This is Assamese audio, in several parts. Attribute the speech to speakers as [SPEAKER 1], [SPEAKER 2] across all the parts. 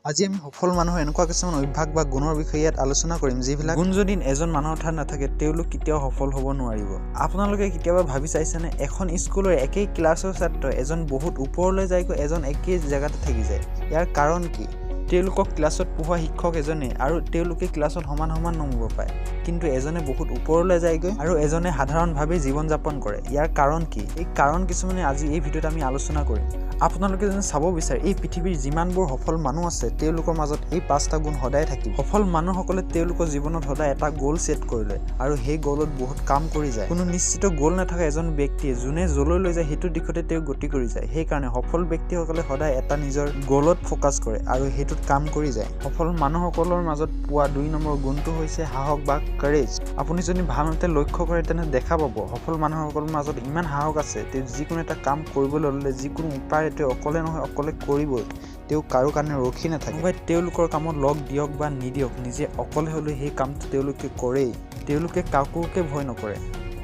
[SPEAKER 1] আজি আমি সফল মানুহৰ এনেকুৱা কিছুমান অভ্যাস বা গুণৰ বিষয়ে ইয়াত আলোচনা কৰিম, যিবিলাক গুণ যদি এজন মানুহৰ ঠাইত নাথাকে, তেওঁলোক কেতিয়াও সফল হ'ব নোৱাৰিব। আপোনালোকে কেতিয়াবা ভাবি চাইছেনে, এখন স্কুলৰ একেই ক্লাছৰ ছাত্ৰ এজন বহুত ওপৰলৈ যায়গৈ, এজন একেই জেগাতে থাকি যায়? ইয়াৰ কাৰণ কি? তেওঁলোকক ক্লাছত পঢ়োৱা শিক্ষক এজনে আৰু তেওঁলোকে ক্লাছত সমান সমান নম্বৰ পায়, কিন্তু এজনে বহুত ওপৰলৈ যায়গৈ আৰু এজনে সাধাৰণভাৱে জীৱন যাপন কৰে। ইয়াৰ কাৰণ কি? এই কাৰণ কিছুমানে আজি এই ভিডিঅ'ত আমি আলোচনা কৰিম। আপোনালোকে যদি চাব বিচাৰে, এই পৃথিৱীৰ যিমানবোৰ সফল মানুহ আছে, তেওঁলোকৰ মাজত এই পাঁচটা গুণ সদায় থাকিব। সফল মানুহসকলে তেওঁলোকৰ জীৱনত সদায় এটা গ'ল ছেট কৰি লয় আৰু সেই গ'লত বহুত কাম কৰি যায়। কোনো নিশ্চিত গ'ল নথকা এজন ব্যক্তিয়ে যোনে য'লৈ লৈ যায়, সেইটো দিশতে তেওঁ গতি কৰি যায়। সেইকাৰণে সফল ব্যক্তিসকলে সদায় এটা নিজৰ গ'লত ফ'কাছ কৰে আৰু সেইটোত কাম কৰি যায়। সফল মানুহসকলৰ মাজত পোৱা 2 নম্বৰ গুণটো হৈছে সাহস বা কাৰেজ। আপুনি যদি ভালমতে লক্ষ্য কৰে, তেনে দেখা পাব সফল মানুহসকলৰ মাজত ইমান সাহস আছে, তেওঁ যিকোনো এটা কাম কৰিবলৈ ল'লে যিকোনো উপায়েৰে তেওঁ অকলে নহয় অকলে কৰিবই। তেওঁ কাৰো কাৰণে ৰখি নাথাকে। কোনোবাই তেওঁলোকৰ কামত লগ দিয়ক বা নিদিয়ক, নিজে অকলে হ'লেও সেই কামটো তেওঁলোকে কৰেই। তেওঁলোকে কাকোকে ভয় নকৰে।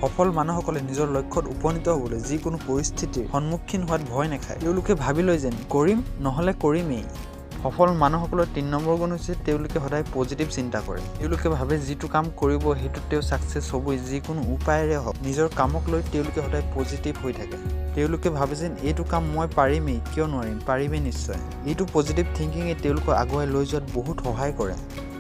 [SPEAKER 1] সফল মানুহসকলে নিজৰ লক্ষ্যত উপনীত হ'বলৈ যিকোনো পৰিস্থিতিৰ সন্মুখীন হোৱাত ভয় নাখায়। তেওঁলোকে ভাবি লয় যেন কৰিম নহ'লে কৰিমেই। সফল মানুহসকলৰ 3 নম্বৰ গুণ হৈছে তেওঁলোকে সদায় পজিটিভ চিন্তা কৰে। তেওঁলোকে ভাবে যিটো কাম কৰিব, সেইটোত তেওঁ ছাকচেছ হ'বই, যিকোনো উপায়েৰে হওক। নিজৰ কামক লৈ তেওঁলোকে সদায় পজিটিভ হৈ থাকে। তেওঁলোকে ভাবে যেন এইটো কাম মই পাৰিমেই, কিয় নোৱাৰিম, পাৰিমেই নিশ্চয়। এইটো পজিটিভ থিংকিঙে তেওঁলোকক আগুৱাই লৈ যোৱাত বহুত সহায় কৰে।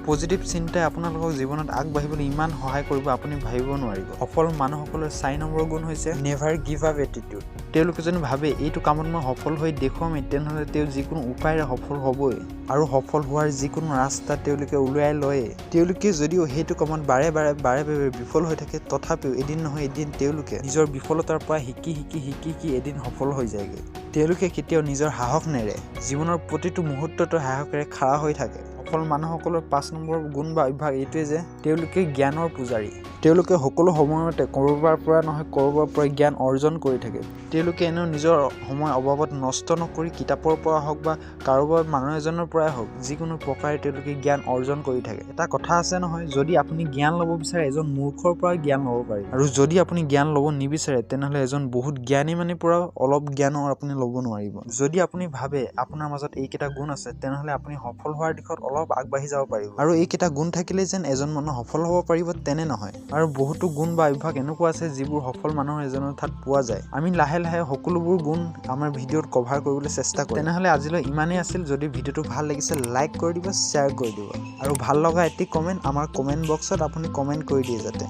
[SPEAKER 1] পজিটিভ চিন্তাই আপোনালোকক জীৱনত আগবাঢ়িবলৈ ইমান সহায় কৰিব, আপুনি ভাবিব নোৱাৰিব। সফল মানুহসকলৰ 4 নম্বৰ গুণ হৈছে নেভাৰ গিভ আপ এটিটিউড। তেওঁলোকে যদি ভাবে এইটো কামত মই সফল হৈ দেখুৱামেই, তেনেহ'লে তেওঁ যিকোনো উপায়েৰে সফল হ'বই আৰু সফল হোৱাৰ যিকোনো ৰাস্তা তেওঁলোকে উলিয়াই লয়েই। তেওঁলোকে যদিও সেইটো কামত বাৰে বাৰে বাৰে বাৰে বিফল হৈ থাকে, তথাপিও এদিন নহয় এদিন তেওঁলোকে নিজৰ বিফলতাৰ পৰা শিকি শিকি শিকি শিকি এদিন সফল হৈ যায়গৈ। তেওঁলোকে কেতিয়াও নিজৰ সাহস নেৰে। জীৱনৰ প্ৰতিটো মুহূৰ্ততে সাহসেৰে খাৰা হৈ থাকে। সফল মানুহসকলৰ 5 নম্বৰ গুণ বা অভ্যাস এইটোৱে যে তেওঁলোকে জ্ঞানৰ পূজাৰী। তেওঁলোকে সকলো সময়তে ক'ৰবাৰ পৰা নহয় ক'ৰবাৰ পৰা জ্ঞান অৰ্জন কৰি থাকে। তেওঁলোকে এনেও নিজৰ সময় অবাবত নষ্ট নকৰি কিতাপৰ পৰা হওক বা কাৰোবাৰ মানুহ এজনৰ পৰাই হওক, যিকোনো প্ৰকাৰে তেওঁলোকে জ্ঞান অৰ্জন কৰি থাকে। এটা কথা আছে নহয়, যদি আপুনি জ্ঞান ল'ব বিচাৰে, এজন মূৰ্খৰ পৰা জ্ঞান ল'ব পাৰি আৰু যদি আপুনি জ্ঞান ল'ব নিবিচাৰে, তেনেহ'লে এজন বহুত জ্ঞানী মানুহৰ পৰাও অলপ জ্ঞানো আপুনি ল'ব নোৱাৰিব। যদি আপুনি ভাবে আপোনাৰ মাজত এইকেইটা গুণ আছে, তেনেহ'লে আপুনি সফল হোৱাৰ দিশত অলপ আগবাঢ়ি যাব পাৰিব। আৰু এইকেইটা গুণ থাকিলেই যেন এজন মানুহ সফল হ'ব পাৰিব, তেনে নহয়। আৰু বহুতো গুণ বা অভ্যাস এনেকুৱা আছে, যিবোৰ সফল মানুহ এজনৰ ঠাইত পোৱা যায়। আমি লাহে লাহে সকলোবোৰ গুণ আমাৰ ভিডিঅ'ত কভাৰ কৰিবলৈ চেষ্টা কৰিম। তেনেহ'লে আজিলৈ ইমানেই আছিল। যদি ভিডিঅ'টো ভাল লাগিছে, লাইক কৰি দিব, শ্বেয়াৰ কৰি দিব আৰু ভাল লগা এটি কমেণ্ট আমাৰ কমেণ্ট বক্সত আপুনি কমেণ্ট কৰি দিয়ে যাতে।